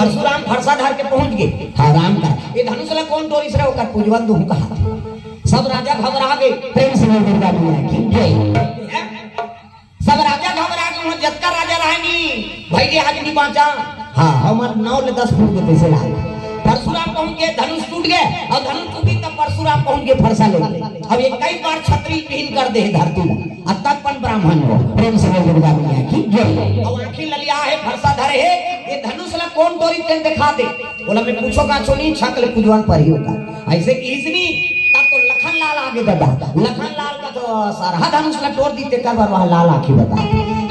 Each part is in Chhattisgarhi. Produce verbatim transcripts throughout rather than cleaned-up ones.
परशुराम फरसा धर के पहुंच गे। हाँ, राम का ये धनुष ला कोन टोरिस रे, ओकर पूजवन दूहूं कहा। सब राजा घबरा गे। प्रेम से बोल दुर्गा मैया की जय। हैं? सब राजा घबरा गे, वहां जतका राजा रहे नी, भाई के हाथ नहीं बांचा। हाँ, हमर नौ ले दस फूट के पैसे लागे। परशुराम पहुंच गे, धनुष टूट गे, अउ धनुष टूटी तब परशुराम पहुंच गे फरसा ले। अब ये कई बार छतरी विहीन कर दे हे धरती ला, अब तक पन ब्राह्मण हो। प्रेम से बोल दुर्गा मैया की जय। अब आंखी ललिया हे, फरसा धरे हे, ये धनुष ला कोन टोरी तेन दिखा दे। ओला मैं पूछो का छो नहीं, छक ले पूजवन पर ही होता। ऐसे किहिस नी, तब तो लखन लाल आगे दादा। लखन लाल का तो सरहा धनुष ला टोर दी, तेकर बर वह लाल आंखी बता।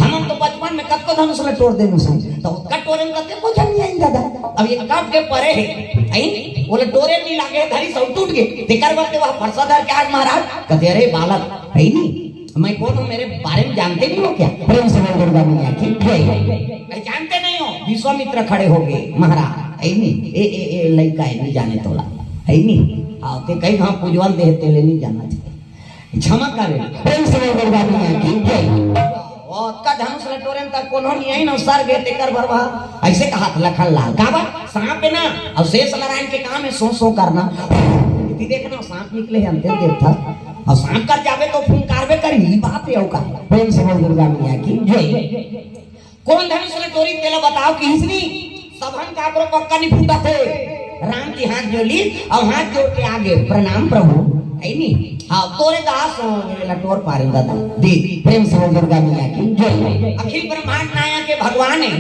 हमन तो बचपन में कतको धनुष ला टोर देनु से, तो ओतका टोरे में कते को झन नहीं आई दादा। अब ये कब के परे हे, आई? ओला टोरे नहीं लागे, धरी सब टूट गे, तेकर बर ते वह फरसा धर के आज महाराज कते, "अरे बालक, है नी? मैं कौन हूँ, मेरे बारे में जानते नहीं हो क्या?" प्रेम से बोल दुर्गा मैया की जय। पहचानते नहीं हो? विश्वामित्र खड़े हो गए, "महाराज, है नी? ए, ए, ए, लइका है, नहीं जाने तोला, है नी? हाँ, ते कहीं हम पूजवन दे, तेले नहीं जाना चाहिए, क्षमा करे।" प्रेम से बोल दुर्गा मैया की जय। ओ, का धनुष लटोरे तक कोनो नहीं आई ना, सर गे तेकर बरवा। ऐसे कहा था लखन लाल, का बा? सांप है ना, अब शेष नारायण के काम है सो सो करना। यदि देखना, सांप निकले हैं, अंते देख था। अब सांप कर जावे तो फुंकारबे करी, ई बात है का। प्रेम से बोल दुर्गा मैया की जय। कोन धनुष ले टोरी तेला बताओ किहिस नी। सबहन काकरो पक्का नहीं फूटा थे। राम जी हाथ जोड़ ली और हाथ जोड़ के आगे, "प्रणाम प्रभु।" है नी? हाँ, तोरे दास हो, मेरे ला टोर पारे दादा। दे, प्रेम से बोल दुर्गा मैया की जय। अखिल ब्रह्मांड नायक के भगवान है,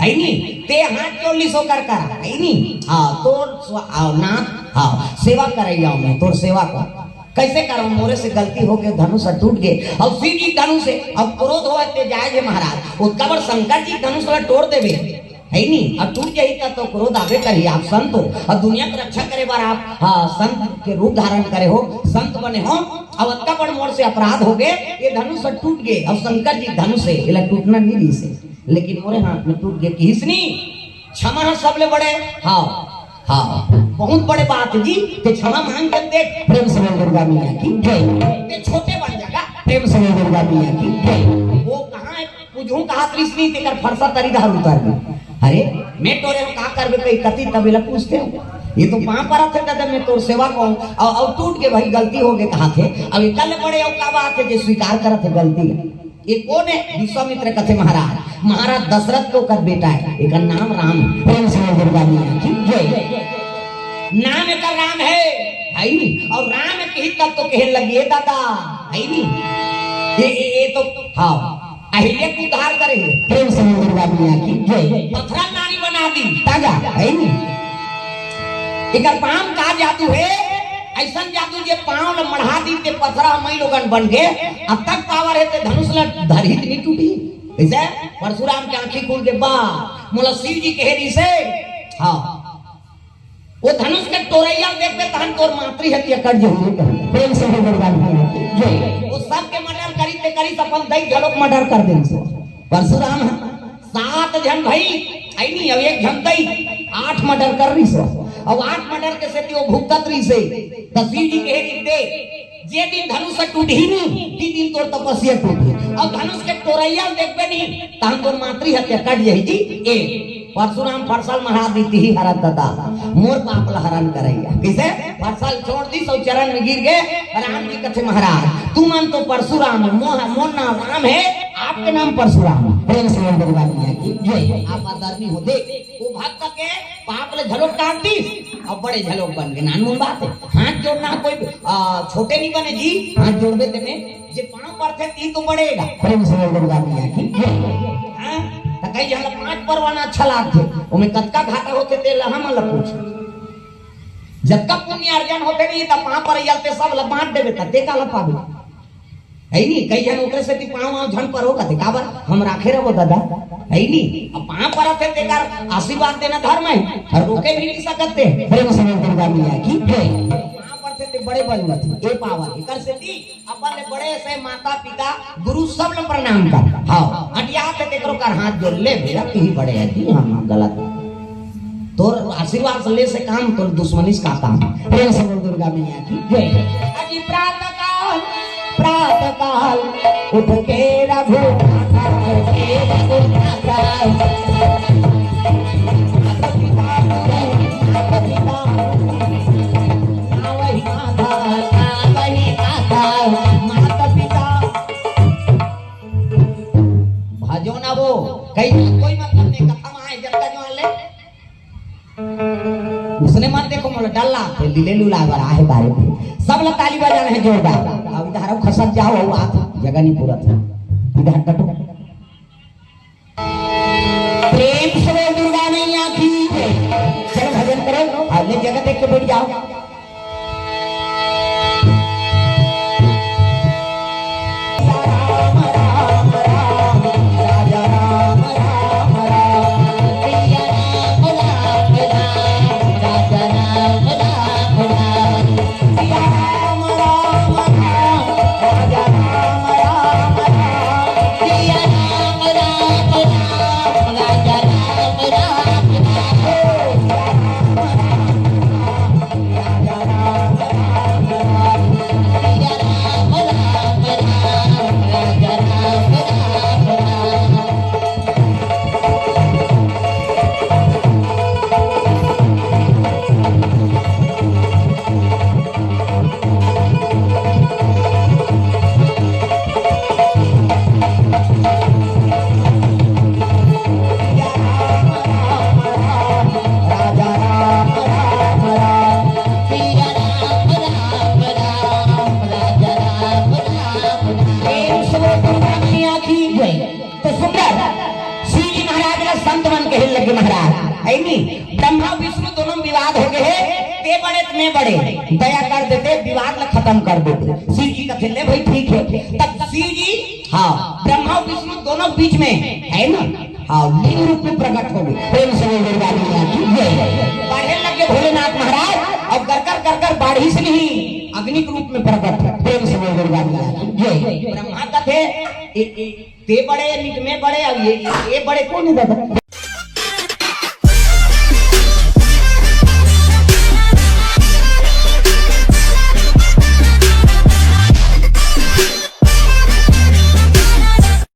है नी? ते हाथ जोड़ ली सो कर कर, है नी? हाँ, तोर स्व-, आओ नाथ, हाँ, सेवा करैया मैं, तोर सेवा को। कैसे करो, मोरे से गलती हो गई, धनुष टूट गए। अब शिव जी धनुष से, अब क्रोध हो ते जाए जे महाराज, ओतका बर शंकर जी धनुष ला टोर देवे, है नी? अब टूट जाही त तो क्रोध आवे करही। आप संत हो, अब दुनिया के रक्षा करे बर आप, हाँ, संत के रूप धारण करे हो, संत बने हो। अब अतका बड़ मोर से अपराध हो गए, ये धनुष टूट गए, अब शंकर जी धनुष से एला टूटना नहीं दी से, लेकिन मोरे हाथ में टूट गए, किहिस नी। क्षमा है सबले बड़े, हाँ, हाँ, बहुत बड़े बात जी, ते क्षमा मांग के देख। प्रेम से बोल दुर्गा मैया की जय। ते छोटे बन जाएगा। प्रेम से बोल दुर्गा मैया की जय। वो कहाँ है? कुछ कहा कृष्ण तेकर फरसा तरी धार उतर गई। अरे, मैं टोरे हूँ, का करबे कई कती तबेला पूछते हो। ये तो पाँव परत हे दादा, मैं तोर सेवा को हूँ, और, और टूट के भाई गलती हो गई कहा थे। अब ये कल बड़े और का बात है जे स्वीकार करत हे गलती है। ये कोन है? विश्वामित्र कथे महाराज, महाराज दशरथ के ओकर बेटा है, एकर नाम राम है। प्रेम से बोल दुर्गा मैया की जय। नाम एकर राम है, है नी? और राम कही तब तो कहे लगी, "ए दादा, है नी? ये, ये, ये तो, हाँ, अहिल्या के उद्धार करे है।" प्रेम से बोल दुर्गा मैया की जय। पथरा नारी बना दी, ताजा, है नी? एकर पाँव का जादू है, ऐसन जादू जे पाँव ल मढ़ा दी ते पथरा मई लोगन बन गए। अब तक पावर है ते धनुष ल धरही त नहीं टूटी। कैसे? परशुराम के आंखी खुल के बा, मोला शिव जी कहे रही से। हाँ, वो धनुष के टोरैया देखबे तहन तोर मातृ हत्या कर जरूर कही। प्रेम से बोल दुर्गा मैया की जय। वो सबके मर्डर करी ते करी, अपन दई घलोक मर्डर कर दे से। परशुराम है, सात झन भाई, आई नहीं, अब एक झन दई, आठ मर्डर कर रही से। अब आठ मर्डर के सेती वो भुगतत रही से। तो शिव जी कहे कि दे, जे दिन धनुष टूटही नी, ती दिन तोर तपस्या टूटही। अब धनुष के टोरैया देखबे नी, तहन तोर मातृ हत्या कट जाही जी। ए, परशुराम फरसा ल मढ़ा दी, तिही हरत दादा, मोर पाप ल हरण करैया। किसे? फरसा ल छोड़ दी, सौ चरण में गिर गए। राम जी कथे महाराज, तुमन तो परशुराम, मोह, मोर नाम राम है, आपके नाम परशुराम। प्रेम से बोल दुर्गा मैया की जय। आप आदरणीय हो, देख, वो भक्त के पाप ले झलोक काट दी, अब बड़े झलोक बन गए। नानमुन बात है, हाथ जोड़ना कोई, आ, छोटे नहीं बने जी, हाथ जोड़बे तेने, जे पाँव पड़थे ती तो बड़ेगा। प्रेम से बोल दुर्गा मैया की जय। हाँ, तो कई झन ला पाँच परवाना अच्छा लागथे, ओमे कतका घाटा होथे ते ला हमन ला पूछ। जतका पुण्य अर्जन होथे नहीं, त पाँव परैया ल ते सब ला बांट देबे, त ते का ला पाबे? है नी? कई झन ओकरे सेती पाँव आँव झन परो कथे, काबर? हम राखे रहो दादा, है नी? अब पाँव परत हे, तेकर आशीर्वाद देना धर्म है, और रोके भी नहीं सकते। प्रेम से बोल दुर्गा मैया की जय। पाँव परत हे ते बड़े बलवंत हे, ए पावन, एकर सेती अपन ले बड़े से माता पिता गुरु सब ल प्रणाम कर। हाँ, अटिया के तेकरो कर हाथ जोड़ ले, भैया, तू ही बड़े है जी, हम, हम गलत। तोर आशीर्वाद से ले से काम, तोर दुश्मनी से का काम। प्रेम से बोल दुर्गा मैया की जय। अजी प्रातः काल, प्रातः काल उठ के रघुनाथ, उठ के रघुनाथ। कई कोई मतलब नहीं, कथा में आए जब तक मान ले। उसने मत देखो मोला डल्ला, ते लीले लूला बर आहे बारे। सब ला ताली बजाना है जोरदार। अब इधर आओ, खसक जाओ, आओ, आप जगह नहीं पूरा था। इधर हटो। प्रेम से बोल दुर्गा मैया की जय। चलो भजन करो, अब ले जगह देख के बैठ जाओ। प्रेम से बोल दुर्गा मैया की जय। तो सुंदर शिव जी महाराज ला संत मन कहे लगे, महाराज, है नी, ब्रह्मा विष्णु दोनों में विवाद हो गए है, ते बड़े ते मैं बड़े, दया कर देते, विवाद ला खत्म कर देते। शिव जी कहते, ले भाई ठीक है। तब शिव जी, हाँ, ब्रह्मा और विष्णु दोनों के बीच में, है ना, हाँ, लिंग रूप में प्रकट हो गए। प्रेम से बोल दुर्गा मैया की जय। बढ़े लगे भोलेनाथ महाराज, और कर कर कर कर बाढ़ी से नहीं, अग्नि के रूप में प्रकट। प्रेम से बोल दुर्गा मैया की जय। ब्रह्मा कहते, ए, ए, ते बड़े, निक में बड़े, अब ये, ये बड़े कौन है दादा?